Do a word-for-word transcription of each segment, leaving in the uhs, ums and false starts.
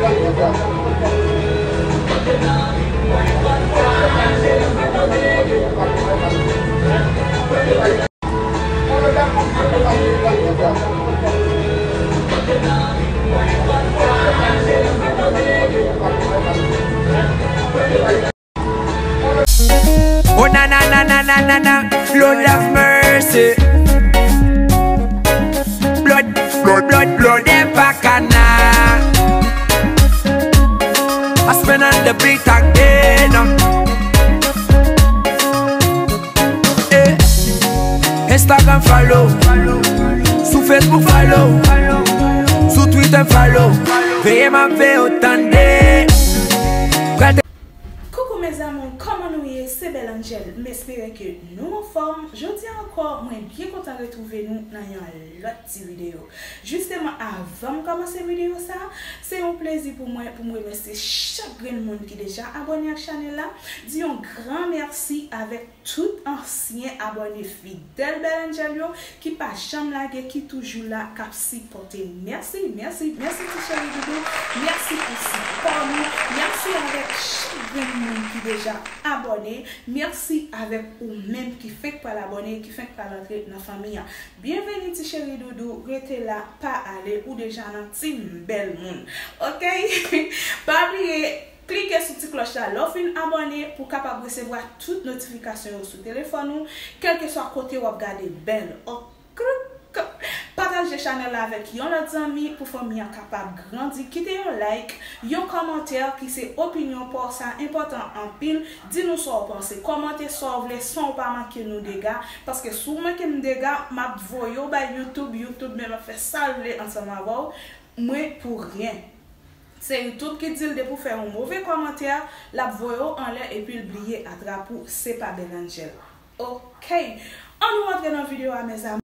Oh na na na na na na na, Lord have mercy. Blood, blood, blood, blood, e pa kana. I spin on the beat again. Eh. Instagram follow, sou Facebook follow, sou Twitter follow. Veye m ap veye w tande. Koukou mes amours, kòman nou ye? Se Belle Angel. M espere ke nou anfòm. Jodi a ankò, mwen byen kontan retwouve nou nan yon lòt ti videyo. Jisteman, avan m kòmanse videyo sa, se yon plezi pou mwen pou m remèsye chak grenn moun ki deja abòne ak chanèl la. Di yon gran mèsi avèk tout ansyen abòne fidèl Belle Angel yo ki pa janm lage, ki toujou la, k ap sipòte. Mèsi, mèsi, mèsi ti cheri doudou. Mèsi pou sipò nou. Mèsi avèk chak grenn moun ki deja abòne. Mèsi avèk ou menm ki fenk pral abòne, ki fenk pral antre nan fanmi an. Byenveni ti cheri doudou, rete la, pa ale, ou deja nan team bèl moun. Oke? Pa bliye, klike sou ti klòch la lè w fin abòne pou w kapab resevwa tout notifikasyon yo sou telefòn ou, kèlkeswa kote w ap gade bèl. Ok? Pataje chanèl la avèk yon lòt zanmi pou fanmi an kapab grandi. Kite yon like, yon kòmantè ki se opinyon pa w, sa enpòtan anpil. Di nou sa w panse. Kòmante sa w vle san w pa manke nou dega. Paske si w manke m dega, m ap voye w bay YouTube. YouTube menm ap fè sa l vle ansanm avè w. Mwen pou ryen. Se YouTube ki di l depi w fè yon move kòmantè, l ap voye w anlè epi l bliye atrap ou. Se pa Belle Angel. Ok. Ann nou rantre nan videyo a, mes amours.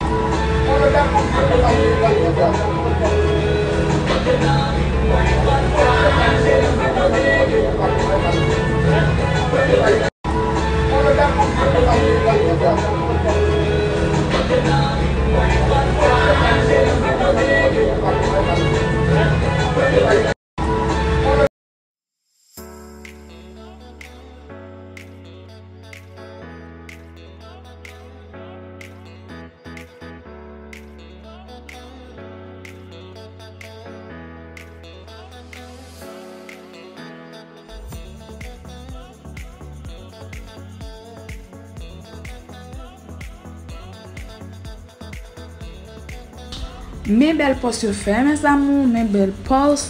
Men bèl pòs yo fè, mes amours, men bèl pòs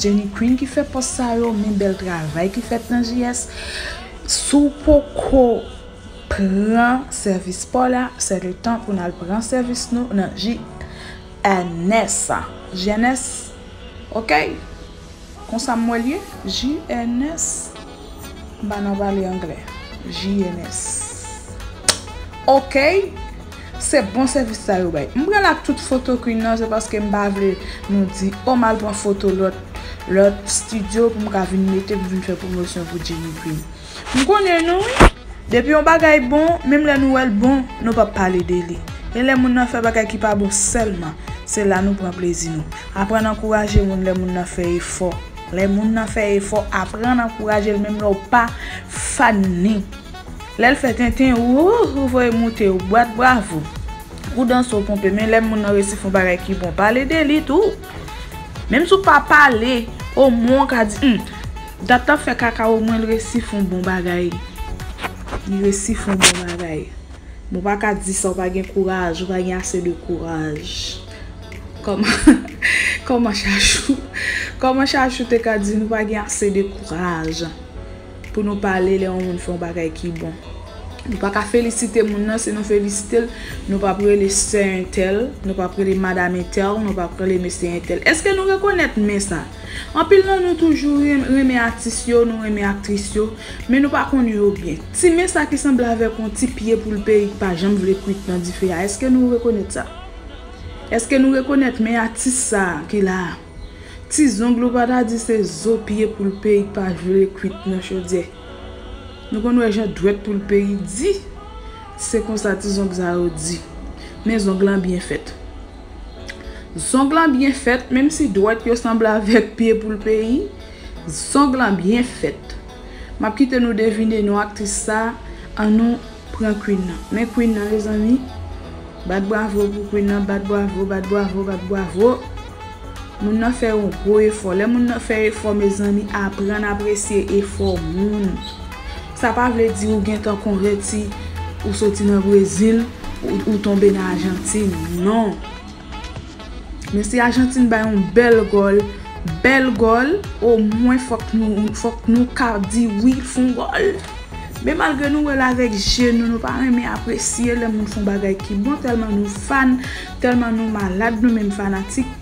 Jenny Queen ki fè pòs sa yo, men bèl travay ki fèt nan J S. Si w poko pran sèvis pa w la, se le tan pou n al pran sèvis nou nan J N S. J N S, ok? Konsa m wè l ye, J N S. M pa nan pale anglè. J N S. Ok. Se bon sèvis sa yo bay. M pran l ak tout foto Queen nan, se paske m pa vle nou di, o, m al pran foto lòt, lòt studio pou m ka vin mete pou vin fè pwomosyon pou Jenny Queen. M konnen nou, wi. Depi yon bagay bon, menm lè nou wè l bon, nou p ap pale de li. E lè moun nan fè bagay ki pa bon sèlman, se la nou pran plezi nou. Aprann ankouraje moun lè moun nan fè efò. Lè moun nan fè efò, aprann ankouraje l menm lè w pa fan ni. Lè l fè tenten, ou, ou voye moute, ou bat bravo. Ou danse, ou ponpe, men lè moun nan resi fè yon bagay ki bon, pale de li tou. Menm si w pa pale, omwen w ka di, hmm, dat t ap fè kaka, omwen l resi fè yon bon bagay. Li resi fè yon bon bagay. Bon, w pa ka di sa, w pa gen kouraj, w pa gen ase de kouraj. Kòman, kòman Chachou, kòman Chachou te ka di nou pa gen ase de kouraj pou nou pale lè yon moun fè yon bagay ki bon? Nou pa ka felisite moun nan, si nou felisite l, nou p ap rele sè entèl, nou p ap rele madanm entèl, nou p ap rele mesye entèl. Èske nou rekonèt men sa? Anpil nan nou toujou ren-, renmen atis yo, nou renmen aktris yo, men nou pa konnen yo byen. Ti men sa ki sanble avèk yon ti pye poul peyi ki pa janm vle kwit nan dife a, èske nou rekonèt sa? Èske nou rekonèt men atis sa a ki la a? Ti zong ou pa ta di se zo pye poul peyi k pa vle kwit nan chodyè. Nou konn wè jan dwèt poul peyi di. Se konsa ti zong sa yo di. Men zong lan byen fèt. Zong lan byen fèt, menm si dwèt yo sanble avèk pye poul peyi, zong lan byen fèt. M ap kite nou devine non aktris sa, annou pran Queen nan. Men Queen nan, mezanmi, bat bravo pou Queen nan, bat bravo, bat bravo, bat bravo. Moun nan fè yon gwo efò. Lè moun nan fè efò, mezanmi, aprann apresye efò moun. Sa pa vle di ou gentan konvèti, ou soti nan Brezil, ou, ou tonbe nan Ajantin. Non. Men si Ajantin bay yon bèl gòl, bèl gòl, omwen fòk nou, fòk nou ka di wi, l fè yon gòl. Men malgre nou wè l avèk je nou, nou pa renmen apresye lè moun fè yon bagay ki bon, tèlman nou fan, tèlman nou malad, nou menm fanatik.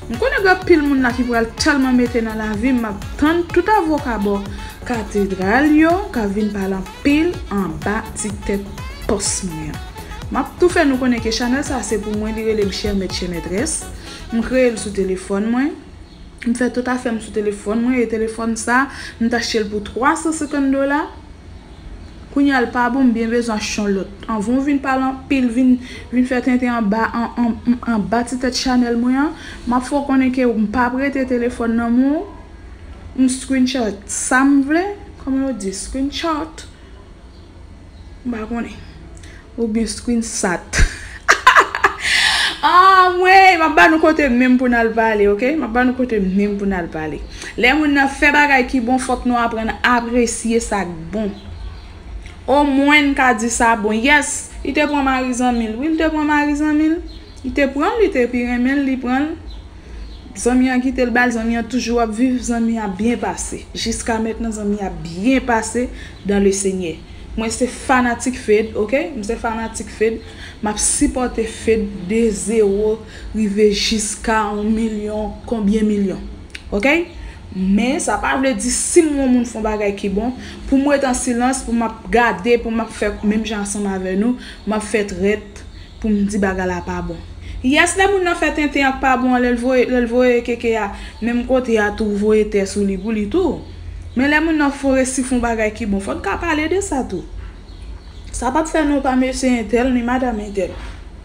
M konnen gen anpil moun la ki pral tèlman mete nan lavi m, m ap tann tout avoka bò katedral yo k ap vin pale anpil anba ti tèt pòs mwen an. M ap tou fè nou konnen ke chanèl sa se pou mwen, li rele m chè mèt, chè mètrès. M kreye l sou telefòn mwen. M fè tout afè m sou telefòn mwen, e telefòn sa, m t achte l pou twa san senkant dola. Kounye a l pa bon, m byen bezwen achte yon lòt. Anvan w vin pale anpil, vin, vin fè tenten anba, an, an, an, anba ti tèt chanèl mwen an, m ap fè w konnen ke m p ap rete telefòn nan men w. M screenshot sa m vle, kòman yo di screenshot? M pa konnen. Oubyen screenshot. Anmwey, m ap ba nou kote menm pou n al pale, oke? M ap ba nou kote menm pou n al pale. Lè moun nan fè bagay ki bon, fòk nou aprann apresye sa k bon. Omwen n ka di sa bon. Yes, li te pran mari zanmi l. Wi, li te pran mari zanmi l. Li te pran l, li te pi renmen l, li pran l. Zanmi an kite l ba l, zanmi an toujou ap viv, zanmi an byen pase. Jiska mentnan, zanmi an byen pase dans le Seigneur. Mwen se fanatik Fed, oke? M se fanatik Fed. M ap sipòte Fed de zewo rive jiska yon milyon, konbyen milyon. Oke? Men sa pa vle di si m wè yon moun fè yon bagay ki bon, pou m ret an silans, pou m ap gade, pou m ap fè menm jan ansanm avè nou, m ap fè trèt, pou m di bagay la pa bon. Yes, lè moun nan fè tenten an k pa bon an, lè l voye, lè l voye keke a, menm kote a tou, voye tè sou li pou li tou. Men lè moun nan fò resi fè yon bagay ki bon, fò n ka pale de sa tou. Sa p ap fè nou pa mesye entèl, ni madanm entèl.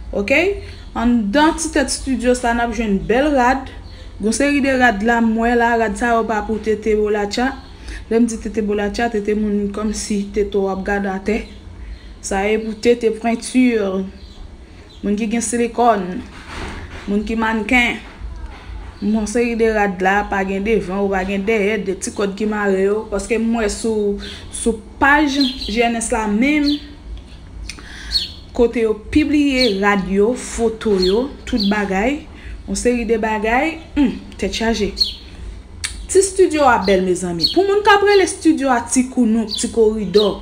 Oke? Anndan ti tèt estidyo sa, n ap jwenn bèl rad. Gon seri de rad la, m wè la, rad sa yo pa pou tete bolatcha. Lè m di tete bolatcha, tete moun kòmsi tete w ap gade atè. Sa e pou tete pwenti. Moun ki gen silikòn, moun ki mannken, yon seri de rad la, pa gen devan ou pa gen dèyè, de ti kòd ki mare yo, paske m wè sou, sou paj G N S la menm, kote yo pibliye rad yo, foto yo, tout bagay, yon seri de bagay, hmm, tèt chaje. Ti estidyo a bèl, mezanmi. Pou moun k ap rele estidyo a ti kounouk, ti koridò,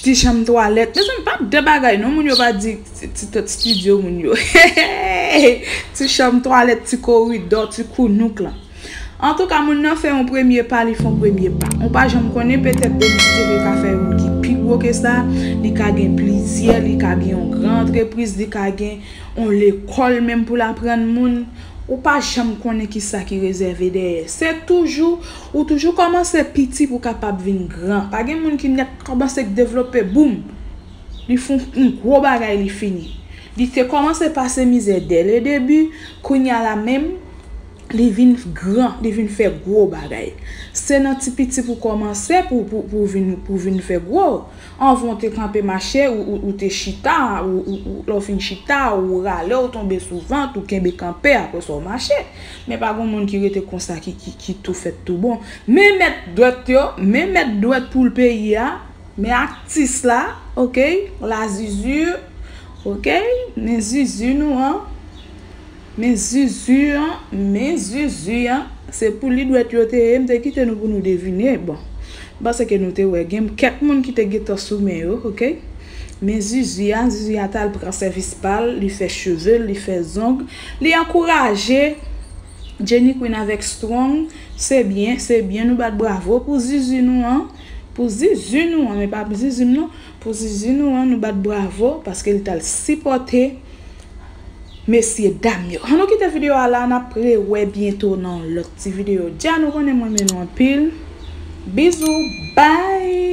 ti chanm twalèt. Mezanmi, pa de bagay non, moun yo pa di ti, ti tèt estidyo moun yo. Ti chanm twalèt, ti koridò, ti kounouk lan. Antouka, moun nan fè yon premye pa, li fè yon premye pa. Ou pa janm konnen, petèt Denis T V ka fè youn ki pi gwo ke sa, li ka gen plizyè, li ka gen yon gran antrepriz, li ka gen yon lekòl menm pou l aprann moun. Ou pa janm konnen kisa ki rezève dèyè. Se toujou, ou toujou kòmanse piti pou w kapab vin gran. Pa gen moun ki nèt kòmanse devlope, boum! Li fè yon gwo bagay, li fini. Li te kòmanse pase mizè dès le début, kounye a la menm, li vin gran, li vin fè gwo bagay. Se nan ti piti pou kòmanse, pou, pou, pou vin, pou vin fè gwo. Anvan w te kanpe mache, ou, ou, ou te chita, ou, ou, ou, lè w fin chita, ou rale, ou tonbe sou vant, ou kenbe kanpe, apre sa w mache. Men pa gen moun ki rete konsa, ki, ki, ki tou fèt tou bon. Men mèt dwèt yo, men mèt dwèt poul peyi a, men aktis la, oke, la Zuzu, oke, men Zuzu nou an. Men Zuzu an, men Zuzu an, se pou li dwèt yo te ye, m te kite nou pou nou devine. Bon, m panse ke nou te wè, gen kèk moun ki te gentan sou men yo, oke? Men Zuzu a, Zuzu a t al pran sèvis pa l, li fè cheve l, li fè zong, li ankouraje Jenny Queen avèk Strong, se byen, se byen, nou bat bravo pou Zuzu nou an, pou Zuzu nou an, men pa pou Zuzu m non, pou Zuzu nou an, nou bat bravo, paske li t al sipòte mesye dam yo. Ann nou kite videyo a la, n ap rewè byento nan yon lòt ti videyo. Dja nou konnen m renmen nou anpil. Bizou, bye!